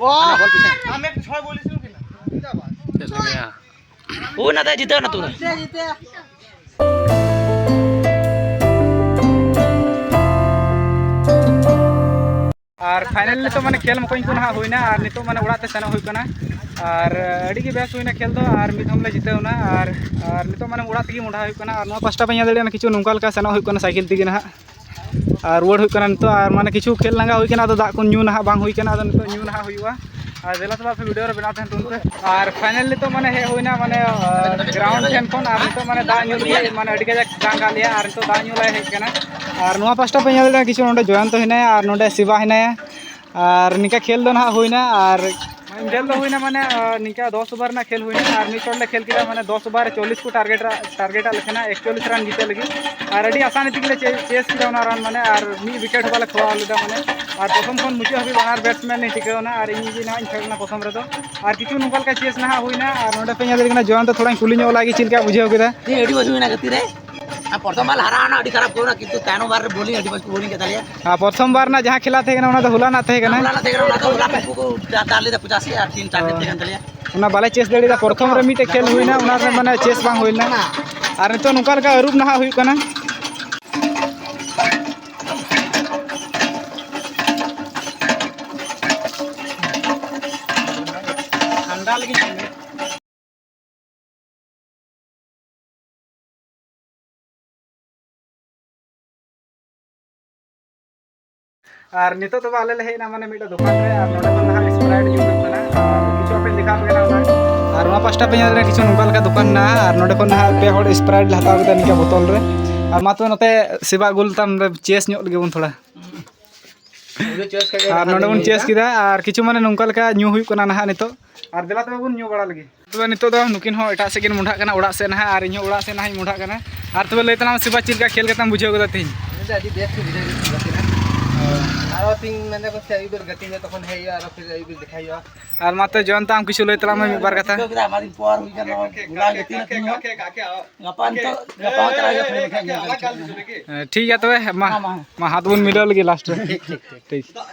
ও! আমি একটা ছয় বলেছিলাম কি না? জিন্দাবাদ। ও না, তাই জিতে না তোরা। জিতে, জিতে। ᱟᱨ ᱯᱷᱟᱭᱱᱟᱞ ᱱᱤᱛᱚᱜ ᱢᱟᱱᱮ ᱠᱷᱮᱞ ᱢᱚᱠᱚᱧ ᱠᱚ ᱱᱟᱦᱟᱜ ᱦᱩᱭᱱᱟ, ᱟᱨ ᱱᱤᱛᱚᱜ ᱢᱟᱱᱮ ᱚᱲᱟᱜ ᱛᱮ ᱥᱮᱱᱚᱜ ᱦᱩᱭᱩᱜ ᱠᱟᱱᱟ᱾ ᱟᱨ ᱟᱹᱰᱤ ᱜᱮ ᱵᱮᱥ ᱦᱩᱭᱱᱟ ᱠᱷᱮᱞ ᱫᱚ, ᱟᱨ ᱢᱤᱫ ᱫᱷᱚᱢ ᱞᱮ ᱡᱤᱛᱟᱹᱣ ᱮᱱᱟ᱾ ᱟᱨ ᱟᱨ ᱱᱤᱛᱚᱜ ᱢᱟᱱᱮ ᱚᱲᱟᱜ ᱛᱮᱜᱮ ᱢᱚᱦᱰᱟ ᱦᱩᱭᱩᱜ ᱠᱟᱱᱟ᱾ ᱟᱨ ᱱᱚᱣᱟ ᱯᱟᱥᱴᱟ ᱯᱮ ᱧᱮᱞ ᱫᱟᱲᱮᱭᱟᱜ ᱠᱟᱱᱟ, ᱠᱤᱪᱷᱩ ᱱᱚᱝᱠᱟ ᱞᱮᱠᱟ ᱥᱮᱱᱚᱜ ᱦᱩᱭᱩᱜ ᱠᱟᱱᱟ ᱥᱟᱭᱠᱮᱞ ᱛᱮᱜᱮ ᱱᱟᱦᱟᱜ᱾ ᱟᱨ ᱨᱩᱣᱟᱹᱲ ᱦᱩᱭᱩᱜ ᱠᱟᱱᱟ ᱱᱤᱛᱚᱜ᱾ ᱟᱨ ᱢᱟᱱᱮ ᱠᱤᱪᱷᱩ ᱠᱷᱮᱞ ᱞᱟᱸᱜᱟ ᱦᱩᱭ ᱠᱟᱱᱟ, ᱟᱫᱚ ᱫᱟᱜ ᱠᱚ ᱧᱩ ᱱᱟᱦᱟᱜ ᱵᱟᱝ ᱦᱩᱭ ᱠᱟᱱᱟ, ᱟᱫᱚ ᱱᱤᱛᱚᱜ ᱧᱩ ᱱᱟᱦᱟᱜ ᱦᱩᱭᱩᱜᱼᱟ᱾ ᱟᱨ ᱫᱮᱞᱟ ᱥᱮᱵᱟ ᱟᱯᱮ ᱵᱷᱤᱰᱤᱭᱳ ᱨᱮ ᱵᱮᱱᱟᱣ ᱛᱟᱦᱮᱱ ᱛᱟᱵᱚᱱ ᱯᱮ᱾ ᱟᱨ ᱯᱷᱟᱭᱱᱟᱞ ᱱᱤᱛᱚᱜ ᱢᱟᱱᱮ ᱦᱮᱡ ᱦᱩᱭᱱᱟ ᱢᱟᱱᱮ ᱜᱨᱟᱣᱩᱱᱰ ᱴᱷᱮᱱ ᱠᱷᱚᱱ, ᱟᱨ ᱱᱤᱛᱚᱜ ᱢᱟᱱᱮ ᱫᱟᱜ ᱧᱩ ᱞᱟᱹᱜᱤᱫ ᱢᱟᱱᱮ ᱟᱹᱰᱤ ᱠᱟᱡᱟᱠ ᱫᱟᱜ ᱠᱟᱜ ᱞᱮᱭᱟ, ᱟᱨ ᱱᱤᱛᱚᱜ ᱫᱟᱜ ᱧᱩ ᱞᱮ ᱦᱮᱡ ᱠᱟᱱᱟ᱾ ᱟᱨ ᱱᱚᱣᱟ ᱯᱟᱥᱴᱟ ᱯᱮ ᱧᱮᱞ ᱫᱟᱲᱮᱭᱟᱜᱼᱟ, ᱠᱤᱪᱷᱩ ᱱᱚᱰᱮ ᱡᱚᱭᱚᱱᱛᱚ ᱦᱮᱱᱟᱭᱟ ᱟᱨ ᱱᱚᱰᱮ ᱥᱤᱵᱟ ᱦᱮᱱᱟᱭᱟ᱾ ᱟᱨ ᱱᱤᱝᱠᱟ ᱠᱷᱮᱞ ᱫᱚ ᱱᱟᱦᱟᱜ ᱦᱩᱭᱱᱟ᱾ ᱟᱨ ᱠᱷᱮᱞ ᱫᱚ ᱦᱩᱭᱱᱟ ᱢᱟᱱᱮ ᱱᱤᱝᱠᱟ ᱫᱚᱥ ᱳᱵᱷᱟᱨ ᱨᱮᱱᱟᱜ ᱠᱷᱮᱞ ᱦᱩᱭᱱᱟ, ᱟᱨ ᱢᱤᱫ ᱪᱚᱴ ᱞᱮ ᱠᱷᱮᱞ ᱠᱮᱫᱟ ᱢᱟᱱᱮ ᱫᱚᱥ ᱳᱵᱷᱟᱨ ᱨᱮ ᱪᱚᱞᱞᱤᱥ ᱠᱚ ᱴᱟᱨᱜᱮᱴ ᱴᱟᱨᱜᱮᱴ ᱟᱜ ᱞᱮ ᱛᱟᱦᱮᱱᱟ ᱮᱠᱪᱚᱞᱞᱤᱥ ᱨᱟᱱ ᱡᱤᱛᱟᱹᱜ ᱞᱟᱹᱜᱤᱫ᱾ ᱟᱨ ᱟᱹᱰᱤ ᱟᱥᱟᱱᱤ ᱛᱮᱜᱮ ᱞᱮ ᱪᱮᱥ ᱠᱮᱫᱟ ᱚᱱᱟ ᱨᱟᱱ ᱢᱟᱱᱮ, ᱟᱨ ᱢᱤᱫ ᱣᱤᱠᱮᱴ ᱦᱚᱸ ᱵᱟᱞᱮ ᱠᱷᱚᱣᱟᱣ ᱞᱮᱫᱟ ᱢᱟᱱᱮ᱾ ᱟᱨ ᱯᱨᱚᱛᱷᱚᱢ ᱠᱷᱚᱱ ᱢᱩᱪᱟᱹᱫ ᱦᱟᱹᱵᱤᱡ ᱵᱟᱱᱟᱨ ᱵᱮᱴᱥᱢᱮᱱ ᱤᱧ ᱴᱤᱠᱟᱹᱣ ᱮᱱᱟ, ᱟᱨ ᱤᱧ ᱜᱮ ᱱᱟᱦᱟᱜ ᱤᱧ ᱯᱷᱮᱰ ᱮᱱᱟ ᱯᱨᱚᱛᱷᱚᱢ ᱨᱮᱫᱚ᱾ ᱟᱨ ᱠᱤᱪᱷᱩ ᱱᱚᱝᱠᱟ ᱞᱮᱠᱟ ᱪᱮᱥ ᱱᱟᱦᱟᱜ ᱦᱩᱭᱱᱟ᱾ ᱟᱨ ᱱᱚᱰᱮ ᱯᱮ ᱧᱮᱞ ᱫᱟᱲᱮᱭᱟᱜ ᱠᱟᱱᱟ, ᱡᱚᱭᱚᱱᱛ ᱛᱷᱚᱲᱟᱧ ᱠᱩᱞᱤ ᱧᱚᱜ ᱞᱟᱭ ᱜᱮ ᱪᱮᱫ ᱞᱮᱠᱟ ᱵᱩᱡᱷᱟᱹᱣ ᱠᱮᱫᱟ᱾ ᱟᱹᱰᱤ ᱢᱚᱡᱽ ᱦᱩᱭᱱᱟ ᱜᱟᱛᱮ ᱨᱮ᱾ ᱟᱨ ᱯᱨᱚᱛᱷᱚᱢ ᱵᱟᱨ ᱦᱟᱨᱟᱣ ᱮᱱᱟ, ᱟᱹᱰᱤ ᱠᱷᱟᱨᱟᱯ ᱠᱚ ᱦᱩᱭᱱᱟ, ᱠᱤᱱᱛᱩ ᱛᱟᱭᱱᱚᱢ ᱵᱟᱨ ᱨᱮ ᱵᱳᱞᱤᱝ ᱟᱹᱰᱤ ᱢᱚᱡᱽ ᱠᱚ ᱵᱳᱞᱤᱝ ᱠᱮᱫ ᱛᱟᱞᱮᱭᱟ᱾ ᱟᱨ ᱯᱨᱚᱛᱷᱚᱢ ᱵᱟᱨ ᱨᱮᱱᱟᱜ ᱡᱟᱦᱟᱸ ᱠᱷᱮᱞᱟ ᱛᱟᱦᱮᱸ ᱠᱟᱱᱟ, ᱚᱱᱟ ᱫᱚ ᱦᱚᱞᱟ ᱨᱮᱱᱟᱜ ᱛᱟᱦᱮᱸ ᱠᱟᱱᱟ᱾ ᱦᱚᱞᱟ ᱨᱮᱱᱟᱜ ᱛᱟᱦᱮᱸ ᱠᱟᱱᱟ, ᱚᱱᱟ ᱫᱚ ᱦᱚᱞᱟ ᱠᱚ ᱫᱟᱞ ᱞᱮᱫᱟ ᱯᱚᱸᱪᱟᱥᱤ ᱟᱨ ᱛᱤᱱ ᱴᱟᱨᱜᱮᱴ ᱛᱟᱦᱮᱸ ᱠᱟᱱ ᱛᱟᱞᱮᱭᱟ᱾ ᱚᱱᱟ ᱵᱟᱞᱮ ᱪᱮᱥ ᱫᱟᱲᱮᱭᱟᱫᱟ᱾ ᱯᱨᱚᱛᱷᱚᱢ ᱨᱮ ᱢᱤᱫᱴᱮᱡ ᱠᱷᱮᱞ ᱦᱩᱭᱱᱟ, ᱚᱱᱟ ᱨᱮ ᱢᱟᱱᱮ ᱪᱮᱥ ᱵᱟᱝ ᱦᱩᱭ ᱞᱮᱱᱟ᱾ ᱟᱨ ᱱᱤᱛᱚᱜ ᱱᱚᱝᱠᱟ ᱞᱮᱠᱟ ᱟᱹᱨᱩᱵ ᱱᱟᱦᱟᱜ ᱦᱩᱭᱩᱜ ᱠᱟᱱᱟ᱾ ᱴᱷᱟᱱᱰᱟ ᱞᱟᱹᱜᱤᱫ᱾ ᱟᱨ ᱱᱤᱛᱚᱜ ᱫᱚ ᱟᱞᱮ ᱞᱮ ᱦᱮᱡ ᱮᱱᱟ ᱢᱟᱱᱮ ᱢᱤᱫᱴᱮᱡ ᱫᱚᱠᱟᱱ ᱨᱮ, ᱟᱨ ᱱᱚᱰᱮ ᱠᱷᱚᱱ ᱱᱟᱦᱟᱜ ᱥᱯᱨᱟᱭᱤᱴ ᱧᱩ ᱦᱩᱭᱩᱜ ᱠᱟᱱᱟ᱾ ᱟᱨ ᱠᱤᱪᱷᱩ ᱟᱯᱮ ᱫᱮᱠᱷᱟᱣ ᱯᱮ ᱠᱟᱱᱟ ᱚᱱᱟ᱾ ᱟᱨ ᱱᱚᱣᱟ ᱯᱟᱥᱴᱟ ᱯᱮ ᱧᱮᱞ ᱞᱮᱠᱷᱟᱱ ᱠᱤᱪᱷᱩ ᱱᱚᱝᱠᱟ ᱞᱮᱠᱟ ᱫᱚᱠᱟᱱ ᱢᱮᱱᱟᱜᱼᱟ, ᱟᱨ ᱱᱚᱰᱮ ᱠᱷᱚᱱ ᱱᱟᱦᱟᱜ ᱯᱮ ᱦᱚᱲ ᱥᱯᱨᱟᱭᱤᱴ ᱞᱮ ᱦᱟᱛᱟᱣ ᱠᱮᱫᱟ ᱱᱤᱝᱠᱟ ᱵᱳᱛᱚᱞ ᱨᱮ᱾ ᱟᱨ ᱢᱟ ᱛᱚᱵᱮ ᱱᱚᱛᱮ ᱥᱮᱵᱟ ᱟᱹᱜᱩ ᱞᱮᱛᱟᱢ, ᱪᱮᱥ ᱧᱚᱜ ᱞᱮᱜᱮ ᱵᱚᱱ ᱛᱷᱚᱲᱟ᱾ ᱟᱨ ᱱᱚᱰᱮ ᱵᱚᱱ ᱪᱮᱥ ᱠᱮᱫᱟ, ᱟᱨ ᱠᱤᱪᱷᱩ ᱢᱟᱱᱮ ᱱᱚᱝᱠᱟ ᱞᱮᱠᱟ ᱧᱩ ᱦᱩᱭᱩᱜ ᱠᱟᱱᱟ ᱱᱟᱦᱟᱜ ᱱᱤᱛᱚᱜ᱾ ᱟᱨ ᱫᱮᱞᱟ ᱛᱚᱵᱮ ᱵᱚᱱ ᱧᱩ ᱵᱟᱲᱟ ᱞᱮᱜᱮ᱾ ᱛᱚᱵᱮ ᱱᱤᱛᱚᱜ ᱫᱚ ᱱᱩᱠᱤᱱ ᱦᱚᱸ ᱮᱴᱟᱜ ᱥᱮᱫ ᱠᱤᱱ ᱢᱚᱸᱰᱷᱟᱜ ᱠᱟᱱᱟ, ᱚᱲᱟᱜ ᱥᱮᱫ ᱱᱟᱦᱟᱜ, ᱟᱨ ᱤᱧ ᱦᱚᱸ ᱚᱲᱟᱜ ᱥᱮᱫ ᱱᱟᱦᱟᱜ ᱤᱧ ᱢᱚᱸᱰᱷᱟᱜ ᱠᱟᱱᱟ᱾ ᱟᱨ ᱛᱚᱵᱮ ᱞᱟᱹᱭ ᱛᱟᱞᱟᱝ ᱢᱮ ᱥᱮᱵᱟ, ᱪᱮᱫ ᱞᱮᱠᱟ ᱠᱷᱮᱞ ᱠᱟᱛᱮᱢ ᱵᱩᱡᱷᱟᱹᱣ ᱠᱮᱫᱟ ᱛᱮᱦᱮᱧ? ᱤᱧ ᱫᱚ ᱟᱹᱰᱤ ᱵᱮᱥ ᱜᱮ ᱵᱩᱡᱷᱟᱹᱣ ᱠᱮᱫᱟ ᱜᱟᱛᱮ ᱨᱮ᱾ ᱟᱨᱚ ᱛᱤᱦᱤᱧ ᱢᱮᱱᱫᱟ ᱠᱚ ᱥᱮ ᱟᱹᱭᱩᱵ ᱵᱮᱨ ᱜᱟᱛᱮ ᱦᱩᱭᱩᱜᱼᱟ, ᱛᱚᱠᱷᱚᱱ ᱦᱮᱡ ᱦᱩᱭᱩᱜᱼᱟ, ᱟᱨᱚ ᱯᱷᱤᱨ ᱟᱹᱭᱩᱵ ᱵᱮᱨ ᱫᱮᱠᱷᱟ ᱦᱩᱭᱩᱜᱼᱟ᱾ ᱟᱨ ᱢᱟ ᱛᱚ ᱡᱚᱭᱚᱱᱛᱟ, ᱟᱢ ᱠᱤᱪᱷᱩ ᱞᱟᱹᱭ ᱛᱟᱞᱟᱝ ᱢᱮ ᱢᱤᱫ ᱵᱟᱨ ᱠᱟᱛᱷᱟ᱾ ᱵᱩᱡᱷᱟᱹᱣ ᱠᱮᱫᱟ, ᱟᱭᱢᱟ ᱫᱤᱱ ᱯᱚᱨ ᱦᱩᱭ ᱠᱟᱱᱟ, ᱦᱚᱞᱟ ᱜᱟᱛᱮ ᱱᱟ ᱛᱤᱦᱤᱧ ᱦᱚᱸ᱾ ᱜᱟᱯᱟ ᱱᱤᱛᱚᱜ, ᱜᱟᱯᱟ ᱦᱚᱸ ᱪᱟᱞᱟᱜ ᱦᱩᱭᱩᱜᱼᱟ ᱯᱷᱤᱨ ᱵᱟᱠᱷᱟᱱ ᱧᱮᱞ ᱠᱟᱛᱮ᱾ ᱦᱮᱸ, ᱴᱷᱤᱠ ᱜᱮᱭᱟ ᱛᱚᱵᱮ, ᱢᱟ, ᱢᱟ, ᱢᱟ᱾ ᱢᱟ ᱦᱟᱛ ᱵᱚᱱ ᱢᱤᱞᱟᱹᱣ ᱞᱮᱜᱮ ᱞᱟᱥᱴ ᱨᱮ᱾ ᱴᱷᱤᱠ, ᱴᱷᱤᱠ, ᱴᱷᱤᱠ᱾ ᱴᱷᱤᱠ᱾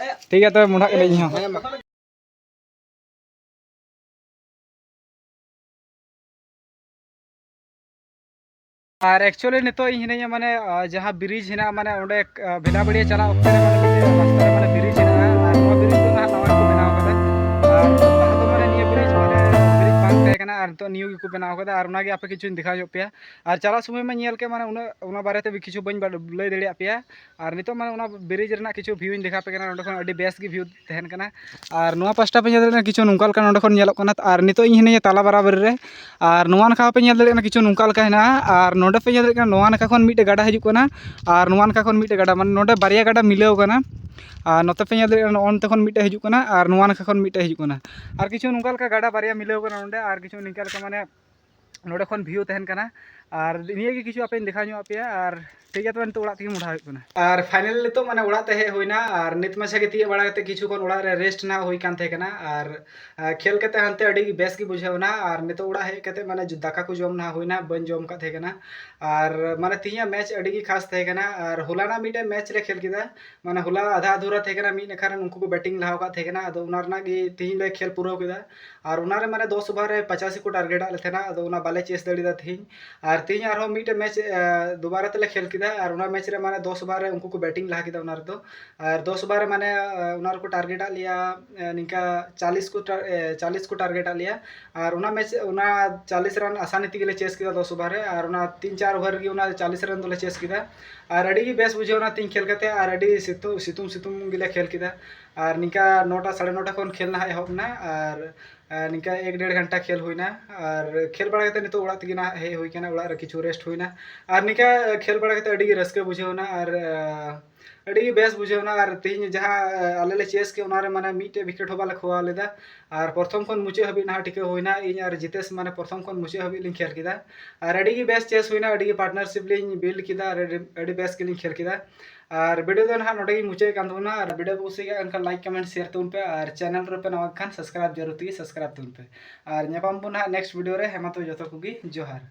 ᱴᱷᱤᱠ ᱜᱮᱭᱟ ᱛᱚᱵᱮ, ᱢᱚᱸᱰᱷᱟᱜ ᱠᱟᱹᱱᱟᱹᱧ ᱤᱧ ᱦᱚᱸ᱾ ᱦᱮᱸ, ᱢᱟ᱾ ᱟᱨ actually ᱱᱤᱛᱚᱜ ᱤᱧ ᱦᱤᱱᱟᱹᱧᱟ ᱢᱟᱱᱮ, ᱟᱸ, ᱡᱟᱦᱟᱸ bridge ᱦᱮᱱᱟᱜᱼᱟ, ᱢᱟᱱᱮ ᱚᱸᱰᱮ, ᱟᱸ, ᱵᱷᱮᱞᱟᱵᱟᱲᱤᱭᱟ ᱪᱟᱞᱟᱜ ᱚᱠᱛᱮ ᱨᱮ ᱢᱟᱱᱮ ᱢᱤᱫᱴᱮᱡ ᱨᱟᱥᱛᱟ ᱨᱮ ᱢᱟᱱᱮ bridge ᱦᱮᱱᱟᱜᱼᱟ, ᱟᱨ ᱱᱤᱛᱚᱜ ᱱᱤᱭᱩ ᱜᱮᱠᱚ ᱵᱮᱱᱟᱣ ᱠᱟᱫᱟ᱾ ᱟᱨ ᱚᱱᱟᱜᱮ ᱟᱯᱮ ᱠᱤᱪᱷᱩᱧ ᱫᱮᱠᱷᱟᱣ ᱧᱚᱜ ᱯᱮᱭᱟ᱾ ᱟᱨ ᱪᱟᱞᱟᱜ ᱥᱚᱢᱚᱭ ᱢᱟ ᱧᱮᱞ ᱠᱮᱫ, ᱢᱟᱱᱮ ᱩᱱᱟᱹᱜ ᱚᱱᱟ ᱵᱟᱨᱮᱛᱮ ᱠᱤᱪᱷᱩ ᱵᱟᱹᱧ ᱵᱟᱰ- ᱞᱟᱹᱭ ᱫᱟᱲᱮᱭᱟᱜ ᱯᱮᱭᱟ᱾ ᱟᱨ ᱱᱤᱛᱚᱜ ᱢᱟᱱᱮ ᱚᱱᱟ ᱵᱨᱤᱡᱽ ᱨᱮᱱᱟᱜ ᱠᱤᱪᱷᱩ ᱵᱷᱤᱭᱩᱧ ᱫᱮᱠᱷᱟᱣ ᱯᱮ ᱠᱟᱱᱟ᱾ ᱱᱚᱸᱰᱮ ᱠᱷᱚᱱ ᱟᱹᱰᱤ ᱵᱮᱥ ᱜᱮ ᱵᱷᱤᱭᱩ ᱛᱟᱦᱮᱱ ᱠᱟᱱᱟ᱾ ᱟᱨ ᱱᱚᱣᱟ ᱯᱟᱥᱴᱟ ᱯᱮ ᱧᱮᱞ ᱫᱟᱲᱮᱭᱟᱜ ᱠᱟᱱᱟ, ᱠᱤᱪᱷᱩ ᱱᱚᱝᱠᱟ ᱞᱮᱠᱟ ᱱᱚᱸᱰᱮ ᱠᱷᱚᱱ ᱧᱮᱞᱚᱜ ᱠᱟᱱᱟ᱾ ᱟᱨ ᱱᱤᱛᱚᱜ ᱤᱧ ᱦᱤᱱᱟᱹᱧᱟ ᱛᱟᱞᱟ ᱵᱟᱨᱟᱵᱟᱨᱤ ᱨᱮ᱾ ᱟᱨ ᱱᱚᱣᱟ ᱱᱟᱠᱷᱟ ᱦᱚᱸᱯᱮ ᱧᱮᱞ ᱫᱟᱲᱮᱭᱟᱜ ᱠᱟᱱᱟ, ᱠᱤᱪᱷᱩ ᱱᱚᱝᱠᱟ ᱞᱮᱠᱟ ᱦᱮᱱᱟᱜᱼᱟ᱾ ᱟᱨ ᱱᱚᱸᱰᱮ ᱯᱮ ᱧᱮᱞ ᱫᱟᱲᱮᱭᱟᱜ ᱠᱟᱱᱟ, ᱱᱚᱣᱟ ᱱᱟᱠᱷᱟ ᱠᱷᱚᱱ ᱢᱤᱫᱴᱮᱡ ᱜᱟᱰᱟ ᱦᱤᱡᱩᱜ ᱠᱟᱱᱟ, ᱟᱨ ᱱᱚᱣᱟ ᱱᱟᱠᱷᱟ ᱠᱷᱚᱱ ᱢᱤᱫᱴᱮᱡ ᱜᱟᱰᱟ, ᱢᱟᱱᱮ ᱱᱚᱸᱰᱮ ᱵᱟᱨᱭᱟ ᱜᱟᱰᱟ ᱢᱤᱞᱟᱹᱣ ᱠᱟᱱᱟ᱾ ᱟᱨ ᱱᱚᱛᱮ ᱯᱮ ᱧᱮᱞ ᱫᱟᱲᱮᱭᱟᱜ ᱠᱟᱱᱟ, ᱱᱚᱜᱼᱚ ᱱᱚᱛᱮ ᱠᱷᱚᱱ ᱢᱤᱫᱴᱮᱡ ᱦᱤᱡᱩᱜ ᱠᱟᱱᱟ, ᱟᱨ ᱱᱚᱣᱟ ᱱᱟᱠᱷᱟ ᱠᱷᱚᱱ ᱢᱤᱫᱴᱮᱡ ᱦᱤᱡᱩᱜ ᱠᱟᱱᱟ᱾ ᱟᱨ ᱠᱤᱪᱷᱩ ᱱᱚᱝᱠᱟ ᱞᱮᱠᱟ ᱜᱟᱰᱟ ᱵᱟᱨᱭᱟ ᱢᱤᱞᱟᱹᱣ ᱠᱟᱱᱟ ᱱᱚᱸᱰᱮ, ᱟᱨ ᱠᱤᱪᱷᱩ ᱱᱤᱝᱠᱟ ᱞᱮᱠᱟ ᱢᱟᱱᱮ ᱱᱚᱸᱰᱮ ᱠᱷᱚᱱ ᱵᱷᱤᱭᱩ ᱛᱟᱦᱮᱱ ᱠᱟᱱᱟ᱾ ᱟᱨ ᱱᱤᱭᱟᱹ ᱜᱮ ᱠᱤᱪᱷᱩ ᱟᱯᱮᱧ ᱫᱮᱠᱷᱟᱣ ᱧᱚᱜ ᱟᱯᱮᱭᱟ᱾ ᱟᱨ ᱴᱷᱤᱠ ᱜᱮᱭᱟ, ᱛᱚᱵᱮ ᱱᱤᱛᱚᱜ ᱚᱲᱟᱜ ᱛᱮᱜᱮ ᱢᱚᱦᱰᱟ ᱦᱩᱭᱩᱜ ᱠᱟᱱᱟ᱾ ᱟᱨ ᱯᱷᱟᱭᱱᱟᱞ ᱱᱤᱛᱚᱜ ᱢᱟᱱᱮ ᱚᱲᱟᱜ ᱛᱮ ᱦᱮᱡ ᱦᱩᱭᱱᱟ᱾ ᱟᱨ ᱱᱤᱛ ᱢᱟᱪᱷᱟ ᱜᱮ ᱛᱤᱭᱳᱜ ᱵᱟᱲᱟ ᱠᱟᱛᱮ ᱠᱤᱪᱷᱩ ᱠᱷᱚᱱ ᱚᱲᱟᱜ ᱨᱮ ᱨᱮᱥᱴ ᱱᱟᱦᱟᱜ ᱦᱩᱭ ᱠᱟᱱ ᱛᱟᱦᱮᱸ ᱠᱟᱱᱟ᱾ ᱟᱨ ᱟᱨ ᱠᱷᱮᱞ ᱠᱟᱛᱮ ᱦᱟᱱᱛᱮ ᱟᱹᱰᱤ ᱵᱮᱥ ᱜᱮ ᱵᱩᱡᱷᱟᱹᱣ ᱮᱱᱟ᱾ ᱟᱨ ᱱᱤᱛᱚᱜ ᱚᱲᱟᱜ ᱦᱮᱡ ᱠᱟᱛᱮ ᱢᱟᱱᱮ ᱡᱩ- ᱫᱟᱠᱟ ᱠᱚ ᱡᱚᱢ ᱱᱟᱦᱟᱜ ᱦᱩᱭᱱᱟ, ᱵᱟᱹᱧ ᱡᱚᱢ ᱠᱟᱜ ᱛᱟᱦᱮᱸ ᱠᱟᱱᱟ᱾ ᱟᱨ ᱢᱟᱱᱮ ᱛᱤᱦᱤᱧᱟᱜ ᱢᱮᱪ ᱟᱹᱰᱤ ᱜᱮ ᱠᱷᱟᱥ ᱛᱟᱦᱮᱸ ᱠᱟᱱᱟ᱾ ᱟᱨ ᱦᱚᱞᱟᱱᱟᱜ ᱢᱤᱫᱴᱮᱱ ᱢᱮᱪ ᱞᱮ ᱠᱷᱮᱞ ᱠᱮᱫᱟ, ᱢᱟᱱᱮ ᱦᱚᱞᱟ ᱟᱫᱷᱟ ᱟᱫᱷᱩᱨᱟ ᱛᱟᱦᱮᱸ ᱠᱟᱱᱟ, ᱢᱤᱫ ᱱᱟᱠᱷᱟ ᱨᱮᱱ ᱩᱱᱠᱩ ᱠᱚ ᱵᱮᱴᱤᱝ ᱞᱟᱦᱟ ᱟᱠᱟᱫ ᱛᱟᱦᱮᱸ ᱠᱟᱱᱟ, ᱟᱫᱚ ᱚᱱᱟ ᱨᱮᱱᱟᱜ ᱜᱮ ᱛᱤᱦᱤᱧ ᱞᱮ ᱠᱷᱮᱞ ᱯᱩᱨᱟᱹᱣ ᱠᱮᱫᱟ᱾ ᱟᱨ ᱚᱱᱟᱨᱮ ᱢᱟᱱᱮ ᱫᱚᱥ ᱳᱵᱷᱟᱨ ᱨᱮ ᱯᱟᱪᱟᱥᱤ ᱠᱚ ᱴᱟᱨᱜᱮᱴ ᱟᱫ ᱞᱮ ᱛᱟᱦᱮᱱᱟ, ᱟᱫᱚ ᱚᱱᱟ ᱵᱟᱞᱮ ᱪᱮᱥ ᱫᱟᱲᱮᱭᱟᱫᱟ ᱛᱤᱦᱤᱧ᱾ ᱟᱨ ᱛᱤᱦᱤᱧ ᱟᱨᱦᱚᱸ ᱢᱤᱫᱴᱮᱱ ᱢᱮᱪ ᱫᱩᱵᱟᱨᱟ ᱛᱮᱞᱮ ᱠᱷᱮᱞ ᱠᱮᱫᱟ, ᱟᱨ ᱚᱱᱟ ᱢᱮᱪ ᱨᱮ ᱢᱟᱱᱮ ᱫᱚᱥ ᱳᱵᱷᱟᱨ ᱨᱮ ᱩᱱᱠᱩ ᱠᱚ ᱵᱮᱴᱤᱝ ᱞᱟᱦᱟ ᱠᱮᱫᱟ ᱚᱱᱟ ᱨᱮᱫᱚ᱾ ᱟᱨ ᱫᱚᱥ ᱳᱵᱷᱟᱨ ᱨᱮ ᱢᱟᱱᱮ ᱚᱱᱟ ᱨᱮᱠᱚ ᱴᱟᱨᱜᱮᱴ ᱟᱫ ᱞᱮᱭᱟ, ᱱᱤᱝᱠᱟ ᱪᱟᱞᱤᱥ ᱠᱚ ᱴᱟᱨ- ᱪᱟᱞᱤᱥ ᱠᱚ ᱴᱟᱨᱜᱮᱴ ᱟᱫ ᱞᱮᱭᱟ᱾ ᱟᱨ ᱚᱱᱟ ᱢᱮᱪ ᱚᱱᱟ ᱪᱟᱞᱤᱥ ᱨᱟᱱ ᱟᱥᱟᱱᱤ ᱛᱮᱜᱮ ᱞᱮ ᱪᱮᱥ ᱠᱮᱫᱟ ᱫᱚᱥ ᱳᱵᱷᱟᱨ ᱨᱮ᱾ ᱟᱨ ᱚᱱᱟ ᱛᱤᱱ ᱪᱟᱨ ᱳᱵᱷᱟᱨ ᱨᱮᱜᱮ ᱚᱱᱟ ᱪᱟᱞᱤᱥ ᱨᱟᱱ ᱫᱚᱞᱮ ᱪᱮᱥ ᱠᱮᱫᱟ᱾ ᱟᱨ ᱟᱹᱰᱤ ᱜᱮ ᱵᱮᱥ ᱵᱩᱡᱷᱟᱹᱣ ᱮᱱᱟ ᱛᱤᱦᱤᱧ ᱠᱷᱮᱞ ᱠᱟᱛᱮ᱾ ᱟᱨ ᱟᱹᱰᱤ ᱥᱤᱛᱩᱝ ᱥᱤᱛᱩᱝ ᱥᱤᱛᱩᱝ ᱜᱮᱞᱮ ᱠᱷᱮᱞ ᱠᱮᱫᱟ᱾ ᱟᱨ ᱱᱤᱝᱠᱟ ᱱᱚᱴᱟ, ᱥᱟᱲᱮ ᱱᱚᱴᱟ ᱠᱷᱚᱱ ᱠᱷᱮᱞ ᱱᱟᱦᱟᱜ ᱮᱦᱚᱵ ᱮᱱᱟ᱾ ᱟᱨ ᱟᱨ ᱱᱤᱝᱠᱟ ᱮᱠ ᱰᱮᱲ ᱜᱷᱚᱱᱴᱟ ᱠᱷᱮᱞ ᱦᱩᱭᱱᱟ᱾ ᱟᱨ ᱠᱷᱮᱞ ᱵᱟᱲᱟ ᱠᱟᱛᱮ ᱱᱤᱛᱚᱜ ᱚᱲᱟᱜ ᱛᱮᱜᱮ ᱱᱟᱦᱟᱜ ᱦᱮᱡ ᱦᱩᱭ ᱠᱟᱱᱟ, ᱚᱲᱟᱜ ᱨᱮ ᱠᱤᱪᱷᱩ ᱨᱮᱥᱴ ᱦᱩᱭᱱᱟ᱾ ᱟᱨ ᱱᱤᱝᱠᱟ ᱠᱷᱮᱞ ᱵᱟᱲᱟ ᱠᱟᱛᱮ ᱟᱹᱰᱤ ᱜᱮ ᱨᱟᱹᱥᱠᱟᱹ ᱵᱩᱡᱷᱟᱹᱣ ᱮᱱᱟ᱾ ᱟᱨ ᱟᱹᱰᱤ ᱜᱮ ᱵᱮᱥ ᱵᱩᱡᱷᱟᱹᱣ ᱮᱱᱟ᱾ ᱟᱨ ᱛᱤᱦᱤᱧ ᱡᱟᱦᱟᱸ ᱟᱞᱮ ᱞᱮ ᱪᱮᱥ ᱠᱮᱫ, ᱚᱱᱟᱨᱮ ᱢᱟᱱᱮ ᱢᱤᱫᱴᱮᱡ ᱣᱤᱠᱮᱴ ᱦᱚᱸ ᱵᱟᱞᱮ ᱠᱷᱚᱣᱟ ᱞᱮᱫᱟ᱾ ᱟᱨ ᱯᱨᱚᱛᱷᱚᱢ ᱠᱷᱚᱱ ᱢᱩᱪᱟᱹᱫ ᱦᱟᱹᱵᱤᱡ ᱱᱟᱦᱟᱜ ᱴᱤᱠᱟᱹᱣ ᱦᱩᱭᱱᱟ᱾ ᱤᱧ ᱟᱨ ᱡᱤᱛᱮᱥ ᱢᱟᱱᱮ ᱯᱨᱚᱛᱷᱚᱢ ᱠᱷᱚᱱ ᱢᱩᱪᱟᱹᱫ ᱦᱟᱹᱵᱤᱡ ᱞᱤᱧ ᱠᱷᱮᱞ ᱠᱮᱫᱟ᱾ ᱟᱨ ᱟᱹᱰᱤ ᱜᱮ ᱵᱮᱥ ᱪᱮᱥ ᱦᱩᱭᱱᱟ, ᱟᱹᱰᱤ ᱜᱮ ᱯᱟᱨᱴᱱᱟᱨᱥᱤᱯ ᱞᱤᱧ ᱵᱤᱞᱰ ᱠᱮᱫᱟ᱾ ᱟᱨ ᱟᱹᱰᱤ, ᱟᱹᱰᱤ ᱵᱮᱥ ᱜᱮᱞᱤᱧ ᱠᱷᱮᱞ ᱠᱮᱫᱟ᱾ ᱟᱨ ᱵᱷᱤᱰᱤᱭᱳ ᱫᱚ ᱱᱟᱦᱟᱜ ᱱᱚᱰᱮ ᱜᱮᱧ ᱢᱩᱪᱟᱹᱫ ᱠᱟᱱ ᱛᱟᱵᱚᱱᱟ᱾ ᱟᱨ ᱵᱷᱤᱰᱤᱭᱳ ᱯᱮ ᱠᱩᱥᱤᱭᱟᱜ ᱠᱷᱟᱱ ᱞᱟᱭᱤᱠ, ᱠᱚᱢᱮᱱᱴ, ᱥᱮᱭᱟᱨ ᱛᱟᱵᱚᱱ ᱯᱮ᱾ ᱟᱨ ᱪᱮᱱᱮᱞ ᱨᱮᱯᱮ ᱱᱟᱣᱟ ᱠᱷᱟᱱ ᱥᱟᱵᱥᱠᱨᱟᱭᱤᱵ ᱡᱟᱹᱨᱩᱲ ᱛᱮᱜᱮ ᱥᱟᱵᱥᱠᱨᱟᱭᱤᱵ ᱛᱟᱵᱚᱱ ᱯᱮ᱾ ᱟᱨ ᱧᱟᱯᱟᱢ ᱵᱚᱱ ᱱᱟᱦᱟᱜ ᱱᱮᱠᱥᱴ ᱵᱷᱤᱰᱤᱭᱳ ᱨᱮ᱾ ᱦᱮᱢᱟ ᱛᱚ ᱡᱚᱛᱚ ᱠᱚᱜᱮ ᱡᱚᱦᱟᱨ᱾